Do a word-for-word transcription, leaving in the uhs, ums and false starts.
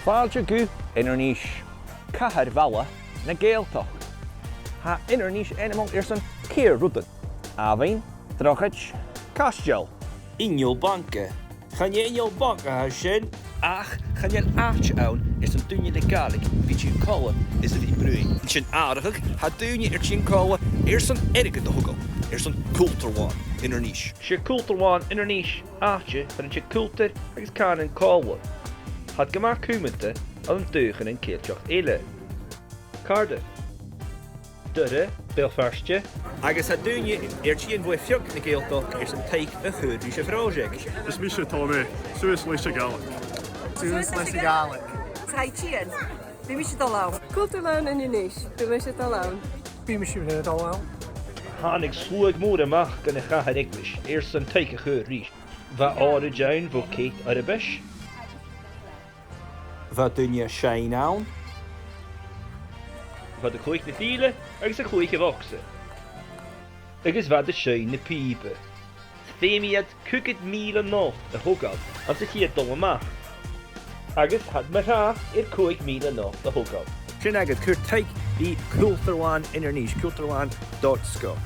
Fàilte gu Inbhir Nis, cathair-bhaile na Gàidhealtachd. Tha Inbhir Nis ainmeil airson ceithir rudan: abhainn, drochaid, caisteal. Inneal banca. Chan e inneal banca a tha sin. Ach chan eil àite ann airson daoine le Gàidhlig a bhith a' tighinn còmhla is a bhith a' bruidhinn. Sin atharrachadh, tha daoine air tighinn còmhla airson airgead a thogail airson Cultarlann Inbhir Nis. 'S e Cultarlann Inbhir Nis àite far an tig cultar agus cànan còmhla. Tha iad gu math cumanta ann an dùthchannan Ceilteach eile. Cardiff, Doire, Beul Feirste. Agus tha daoine air tighinn bho air feadh na Gàidhealtachd airson taic a chur ris a' phròiseact. Is mise Tommy, suas leis a' Ghàidhlig. Suas leis a' Ghàidhlig. Tha i a' tighinn. Bidh mise a' dol ann. Cultarlann Inbhir Nis, bidh mise a' dol ann. Bidh mise a' dol ann. Thàinig sluagh mòr a-mach gun a' chathair-eaglais airson taic a chur ris. Bha òraid ann bho Kate Urbis. Bha daoine a' seinn ann. Bha iad a' cluich na fìdhle agus a' cluich a' bhogsa. Agus bha iad a' seinn na pìoba. Feumaidh iad caogad mìle not a thogail anns a' chiad dol a-mach. Agus tha iad mar-thà air còig mìle not a thogail. Sin agad, cuir taic ri Cultarlann Inbhir Nis, cultarlann dot scot.